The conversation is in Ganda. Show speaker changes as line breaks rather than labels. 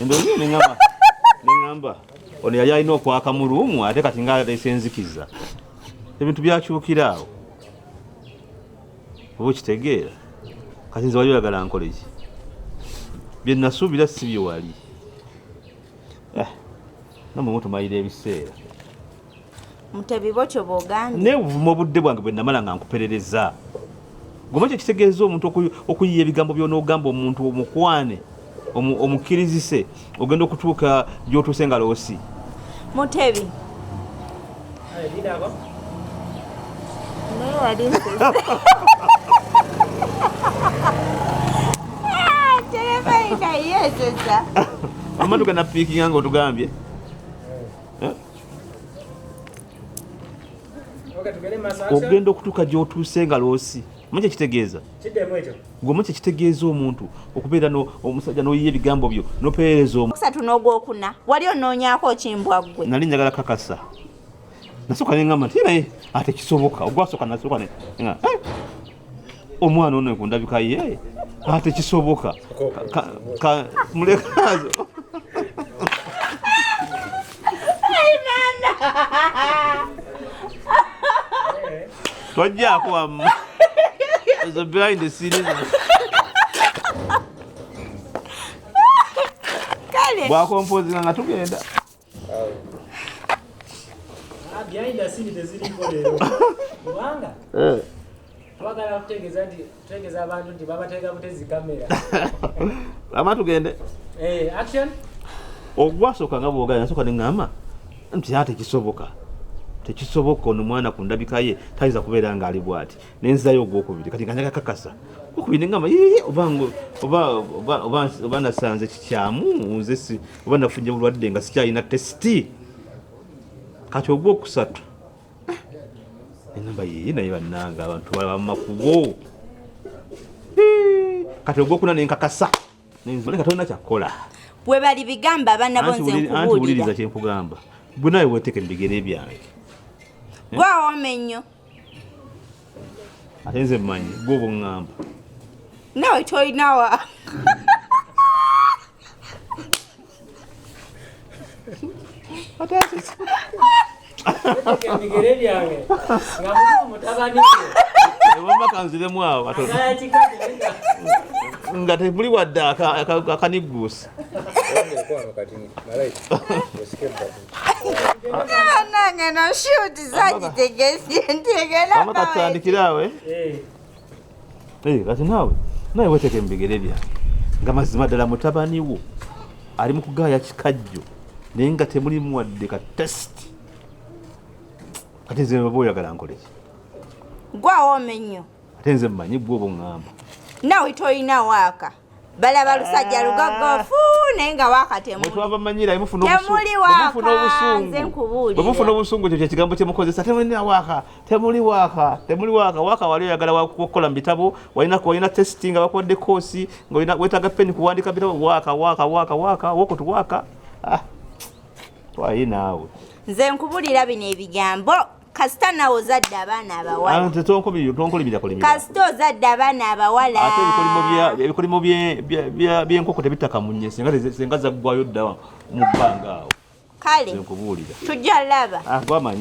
Endowooza neŋamba neŋamba ono yali alina okwaka mu luumu, ate kati nga aleese enzikiza. Ebintu byakyukira awo, oba okitegeera? Kati nze wali oyagala nkole ki? Bye nasuubira si bye wali. Eh, namwe mutumalira ebiseera.
Mutebi, bwotyo bwogambye?
Naye obuvuma obudde bwange bwe namala nga nkuperereza. Goma kye kitegeeza omuntu okuyiya ebigambo by'onoogamba omuntu omukwane, omukkirizise, ogenda okutuuka gy'otuuse nga loosi.
Mutebi, naye wali nsese. Ah, terefayina yeesesa.
Amatu ganapiikinga nga otugambye. Eh? Ogenda okutuuka gy'otuuse nga loosi. Omanyi kyekitegeeza? Gwe omanyi kyekitegeeza omuntu okubeera omusajja n'oyiya ebigambo byo n'opeereza omu.
Okusatu n'ogwokuna wali onoonyaako kimbwa ggwe.
Nali njagala kakasa. Nasooka ne ŋŋamba nti naye ate kisoboka. Ogwasooka nasooka ne ŋŋamba, eh, omwana ono ku ndabika ye ate kisoboka. Mulekaazo. Twajjaako wamma. Ezo behind the scenes.
Kale.
Bwakompozinga nga tugenda.
Ah, behind the scene teziriiko leero. Kubanga twagala kutegeeza nti tutegeeza abantu nti babateega butezi kamera.
Ama tugende.
Eh, action.
Ogwasooka nga bwogala nasooka ne ŋŋamba nti ate tekisoboka, tekisoboka, ono mwana ku ndabika ye tayinza kubeera ng'ali bw'ati. Ne nzirayo ogwokubiri, kati nga njaga kakasa ogwokubiri, ne ŋŋamba yii, oba nasanze kikyamu nze si oba nafunye bulwadde nga sikyalina taste. Kati ogwokusatu ne ŋŋamba yii, naye bannange abantu balaba mu makubo. Hii, kati ogwokuna ne nkakasa nenzula nga tolina kyakukola.
Bwe bali bigamba abaana bo, nze
Anti
nkubuulira.
Wuliriza kyenkugamba, gwe nawe weteeke mu bigere byange.
Gwawooma ennyo.
Ate nze mmanyi gwe oba oŋŋamba.
Nawe tolinawa.
Ate
Weteeke ebigere byange nga mulimu mutabani we.
Ewamba kanziremu awo katono.
Agala kikadde naye
nga temuli wadde akanigguusi.
Nange no shoot zagitegesi ntegera.
Wamma katutandikire awo, eh?
Eh.
Eh, kati naawe weteeke mu bigere byange nga mazima ddala mutabani wo ali mu kugaaya kikajjo naye nga temulimu wadde ka taste. Kati nze oba oyagala nkole ki?
Gwawooma ennyo.
Ate nze mmanyi gwe oba oŋŋamba.
Nawe tolina waaka, balaba lusajja lugogofu naye nga waaka temuli.
Twabamanyira mufuna
Temuli waaka, nze nkubuulira.
Bwe mufuna obusungu, ekyo kyekigambo kyemukozesa: temulina waaka, temuli waaka, temuli waaka. Waaka wali oyagala wakukola mu bitabo, walina taste nga bakuwadde koosi nga weetaaga peni kuwandika bitabo. Waaka, waaka, waaka, waaka, wokutu waaka. Ah, twayi naawe.
Nze nkubulira bino ebigambo, kasita nawe ozadde abaana abawala.
Nze tonkolimira kolimira.
Kasita ozadde abaana abawala.
Ate ebikolimo by'enkoko tebitaka munye, senga zaggwayo dda mu bbanga awo.
Kale.
Nze nkubuulira.
Tujja laba.
Ah, gwamanyi.